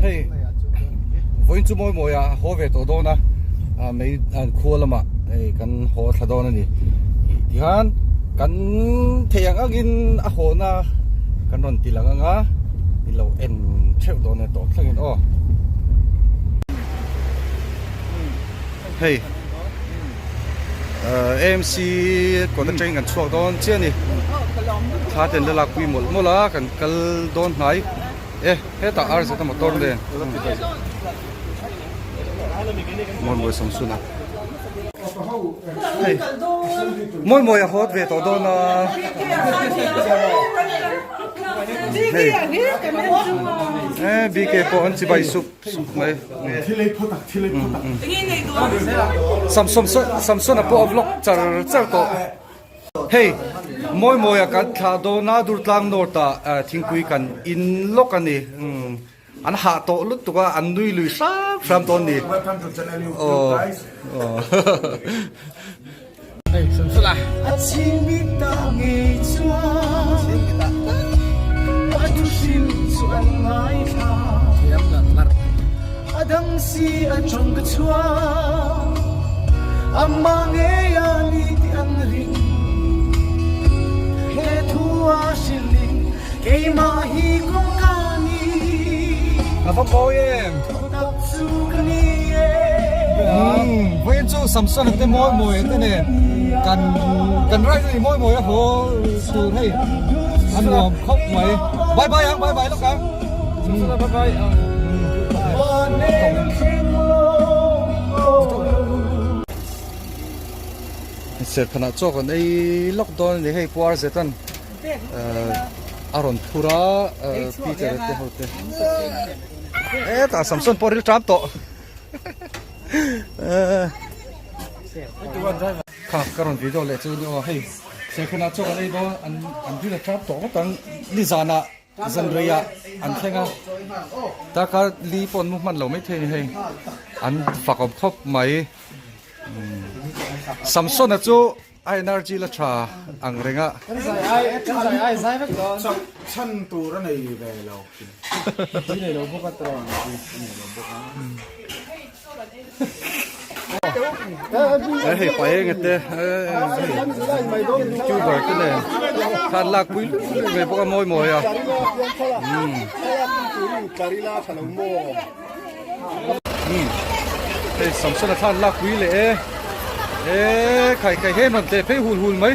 Hei vawiin chu mawi mawi ah haw ve tawh dawn a ah mei an khua lamah hei kan haw thla dawn a ni tihian kan thei ang angin a hawhna kan rawn ti lang ang a in lo en theuh dawn a ni tawp thlengin aw. Hei AMC kawt atangin kan chhuak dawn chiah a ni thla ten la lakpui mawlh mawlh a kan kal dawn hnai e hetah RZ a motor nen mawi mawi Samsung a hei mawi mawi a hawt ve tawh dawn a hei e BK pawh an chibai sup sup mai. Samson Samson a pawh a vlog char char tawh. Hei mawi mawi a kan thlah dawn a Durtlang North ah thingpui kan in lawk a ni. An hah tawh lutuk a an nui lui hram hram dawn ni. Aw aw. Hei Samson a. A va mawi em. Vawiin chu Samson te mawi mawi te nen kan kan ride a ni mawi mawi a haw tur hei a nuam khawp mai bye bye ang bye bye lawk ang Samson bye bye ang Serkhanah chaw kan ei lawk dawn a ni hei puar zetan a rawn phur a Peter te ho te hetah Samson pawh ril ṭam tawh kha ka rawn video leh chu ni aw hei Serkhanah chaw kan ei dawn an an ril a ṭam tawh ngawt ang nizanah zan reiah an thleng a darkar li pawh an mu hman lo maithei a ni hei an fak awm khawp mai. Samsona chu a energy la tha ang reng a. Kan zai ai kan zai ai zai vek dawn. Chhan tur a nei ve lo. Tui nei lo bawk a tawng tui nei lo bawk a. He hei pa eng te youtuber te nen khan lak pui luih ve bawk a mawi mawi a. Hei Samson a thlan lak pui leh e e khai khai hem rawn tleh phei hul hul mai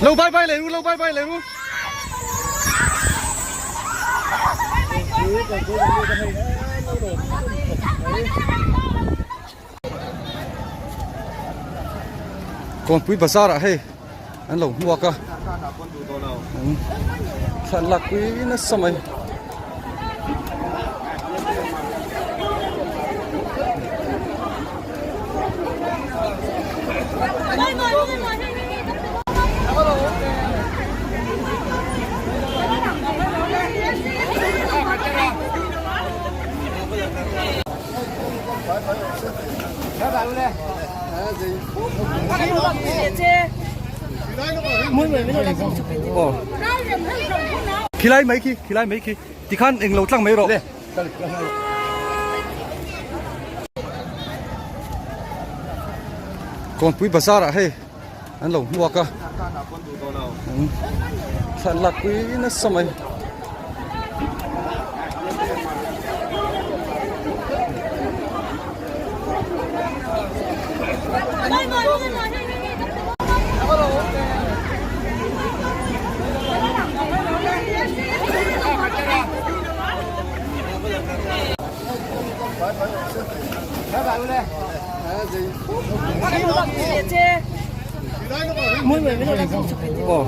Lo bye bye leh ru lo bye bye leh ru. Kawnpui bazar ah hei an lo hmuak a thlan lak pui nasa mai. Khilai mai khi khilai mai khi tikhan englo tlang mai rawh. Kawnpui bazar ah hei an lo hmuak a thlan lak pui nasa mai. Aw.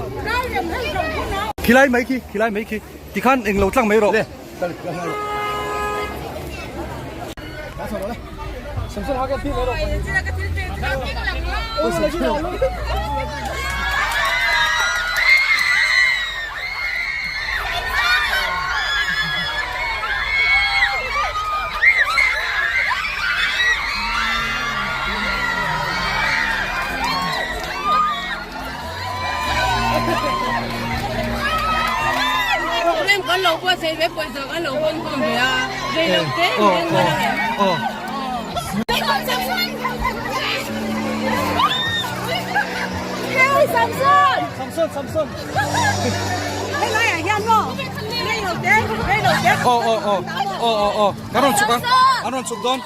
Khilai mai khi, khilai mai khi. Tikhan englo tlang mai rawh. Program kan lo buatsaih ve pawisa kan lo hawn khawm ve a, rei lo te in en hman ang em? Aw aw aw aw aw aw kan rawn chhuk a an rawn chhuk dawn.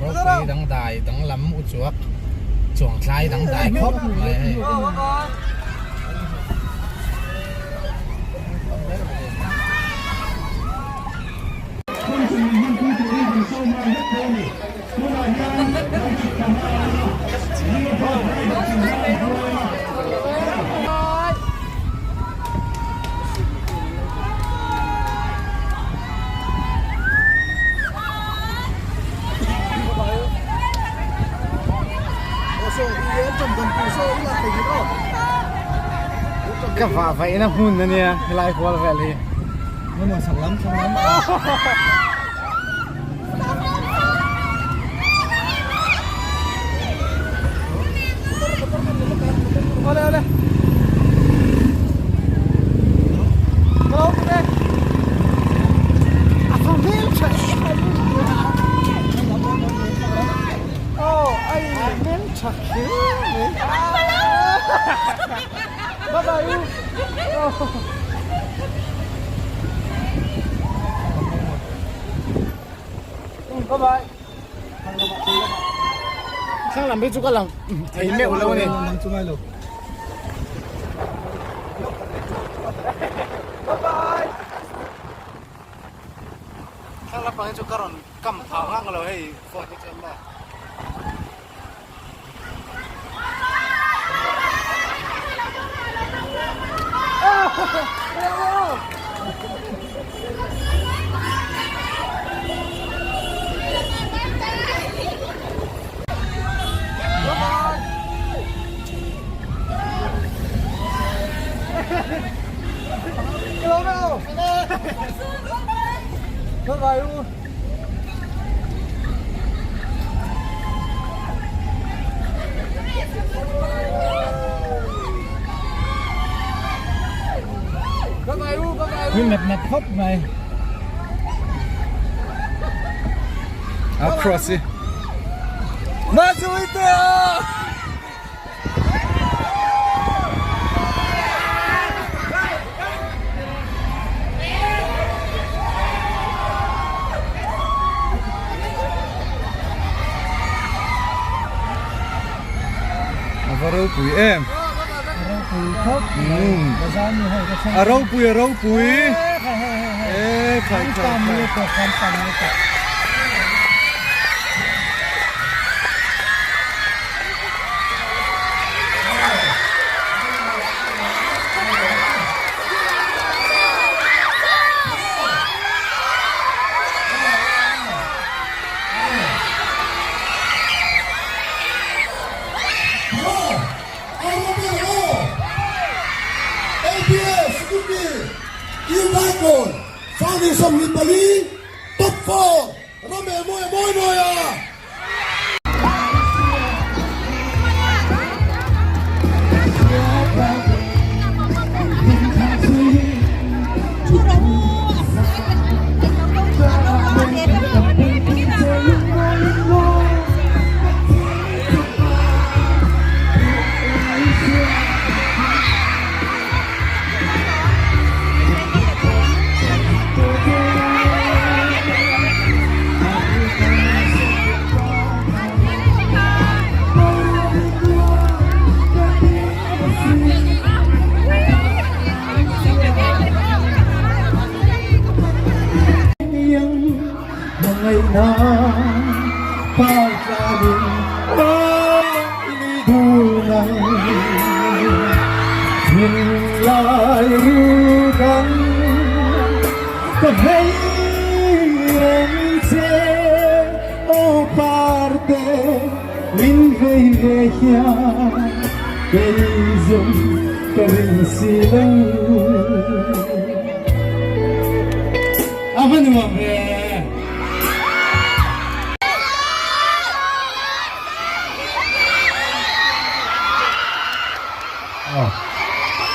Ropui dangdai danglam uchuak chuangtlai dangdai khawp mai hei. Ka vah vaihna hmun ania helai hual vel hi. Thlang lam hi chu ka lang thei meuh lo a ni. Thlang lampang hi chu ka rawn kam phah ngang lo hei phone hi chuan maw. Min mep mep khawp mai. A cross i. Mazuitea! A va ropui em. A ropui a ropui. E khai khai khai. Uraikawn 24 Top 4 Rame Mawi Mawi Mawia!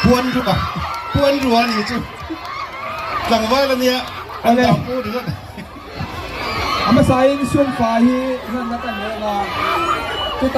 Puan rua puan rua ni chu tlangval ania an Awle. dang pu ringawt. A hmasain Sumfa hi hmanna kan leng a.